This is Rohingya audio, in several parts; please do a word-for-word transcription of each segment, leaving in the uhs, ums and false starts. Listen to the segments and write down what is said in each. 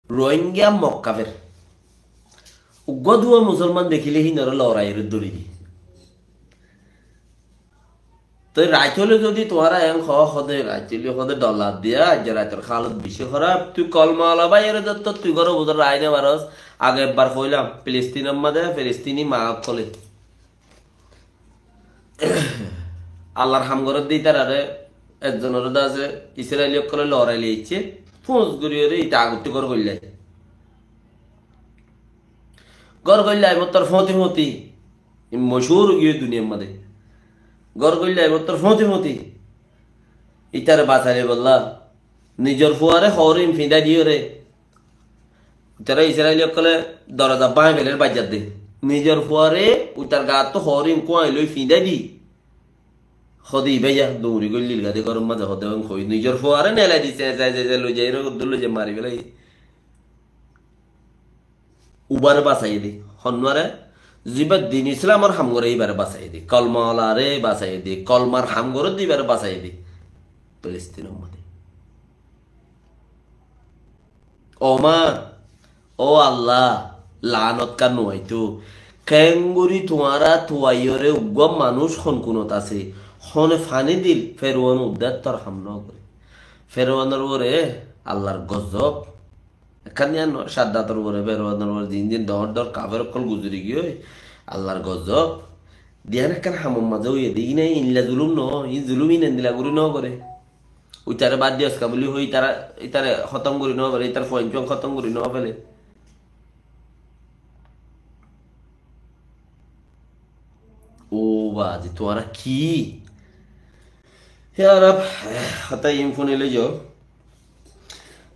Rohingya Mog kafer. Uggwá duwá musolman dekíle hínoré loraiyóre dóri di. Toi rait óile zodi tuáñra en hoó, hode rait óile hode dhola diya, aijja raitor halot beci hóraf. Tui kolma ola báiyoré zottót tui góror bútore raái no faros. Age ebbar hoilam, Filistinor mazé Filistini maa ókkole Allar ham gorédde ítararé, ekzonoré de asé, Israili ókkole lorai loiccé, fús goríyoré íta agottí gór goillai. Gór goillai mottor fóti fóti, mochúr ói giyói duniyar mazé. Gór goillai mottor fóti fóti. Ítare basaibólla, nizor fuaré hóorim fiñdái diyoré, Ítara Israili ókkole doroza báñgi feler baijjadde. Nizor fuaré ítar gattú hóorim kúañi loi fiñdái di. Hode ibá ya duñri goillil gade góror mazé hode hoi nizor fuaré nelai di, se, se, se, se, loi zai, ere hoddur loi zai mari felai. Ubare basaiyé de. Honnuare? Ziba din Islamor ham gore ibare basaiyé de. Kolma olaré basaiyé de. Kolmar ham gore de ibare basaiyé de. Filistinor mazé. Ó ma, ó Allah, laanot kar nuaitó. Keéngorí tuáñra tuaiyóre uggúa manúic hon kunot asé, hone faní dil, Feruon uddá ettór ham nógoré. Feruonor uore Allar gozob. Ekkán diyan no, Saddator uore, Feruonor uore zin zin dhoóñr dhoóñr kafer ókkol guzori giyói, Allar gozob. Diyan ekkán hamor mazé óiye de, íin endilla zulum no, íin zulum íin endilla gorí nógoré. Uitaré bad di aska buli hoi, ítara, ítare hótom gorí no fele, ítar fuain fuain hótom gorí no fele. Ó bazi, tuáñra ki? He Arab, hotá iín fúni loizo.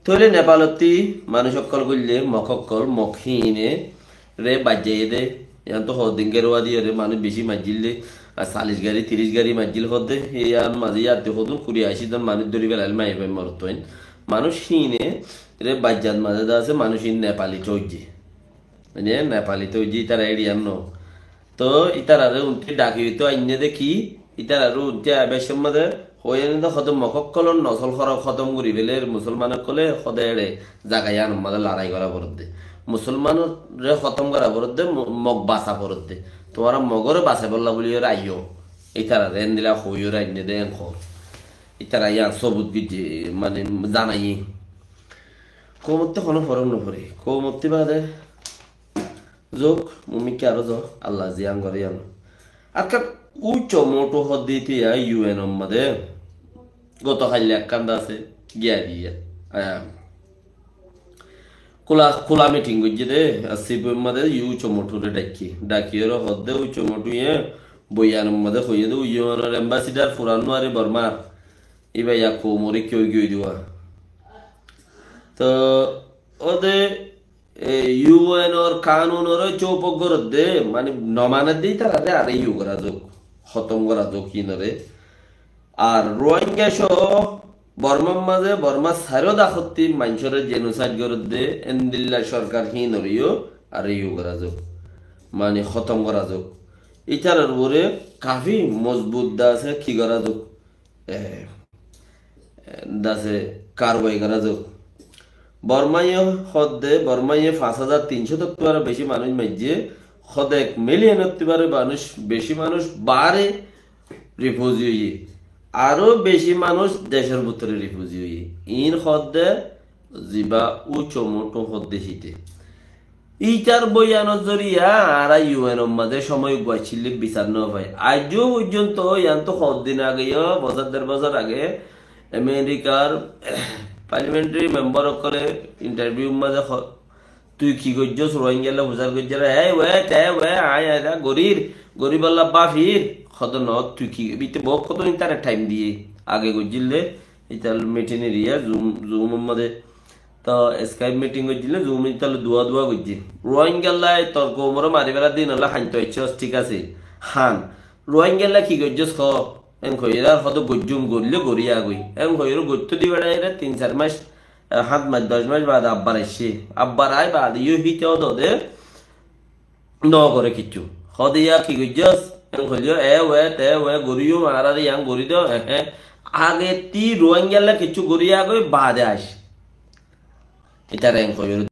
Tóile Nepalottí manúic ókkol goille, Mog ókkol, Mog híine, re baijjaiyé de, yián to hoddin geruwa diyóre manúic beci maijjíl de, ar salic gari, tiríc gari maijjíl hoó de, yián mazé yátti hodún kuri aci zon manúic dóri felail maiyafuain morotfuain. Manúic híine re baijjat mazé de asé, manúic híin Nepali tóijje. Mane Nepali tóijje, ítara eriyan no. To ítarare untí dhaki to ainne de ki, ítarare untí aibar somot de hoiye ne de hode Mog ókkolor nosol hórom hótom gori feler, musolman ókkole hode ere zaga yiánor mazé lorai gora foredde. Musolmanore hótom gora foredde, Mo-, Mog basa foredde. Tuáñra Mogore basaibolla buli ore aiyo. Ítarare endilla hoiye ore ainne de en hor. Ítara yián sobut gijje, mane zanaiye. Koumotte hono forak no fore. Koumotte bade Zok, mumikka aró zo, Allah ziyan gore yano. Akkán ucco motu hodditi ya U N or mazé. Goto hailla ekkán dase giya diya. Ah. Kula, kula meeting goijje de, ar sibu mazé ucco motu re dhakki. Dhakki ore hodde ucco motu ye, boyan mazé hoiye de U N or ambassador furan nuare Bormar. Iba ya koumore kiyó giyó diwa. To, ode E, U N or kanunore cóupok goredde, mane no manedde itarare are yu gora zok, hótom gora zok hinore. Ar Rohingya só Bormar mazé, Bormar sairo dakotti maincóre genocide goredde, endilla sorkar hinoreyo are yu gora zok. Mane hótom gora zok. Itarar uore kafi mozbut de asé ki gora zok. E, dase karwai gora zok. Bormaye hodde, Bormaye fañs házar tin cót ottú aró beci manúic maijje, hodde ek million ottú aró manúic, beci manúic bare refugee óiye. Aró beci manúic decor bútore refugee óiye. Iín hodde ziba ucco motu hodde hite. Itar boyanor zoriya añára U N or mazé cómoi uggwá accíl de bisar no fai. Aijjó foijjonto, yián to hoddin age yo, bosór der bosór age, Amerikar parliamentary member okkole interview mazé ho-, tui ki goijjós, Rohingyalla fusar goijjós, ei we, te we, añí añára gorir, goribolla bafir, hodo no, tui ki, bite bout hodo intare time diye, age goijjíl de, itar meeting eriya, Zoom, Zoom or mazé. To Skype meeting goijjíl ne, Zoom ot tale duwa duwa goijje. Rohingyalla tor koumore mari fela din olla hañto aiccós, thík asé. Han, Rohingyalla ki goijjós ho? En hoiyóre ar hodo goijjum, goille gori agoi. En hoiyóre goitto di beçaire tin sair mac, e, hát mac, doc mac bade abbar aicce. Abbar ai bade yo hite hodo de, no gore kiccú. Hode ya ki goijjós? En hoilyo, e we, te we, goriyo, añárare yián gori do, e, e. Age ti Rohingyalla kiccú gori agoi, bade aic. Ítara eén hoiyóre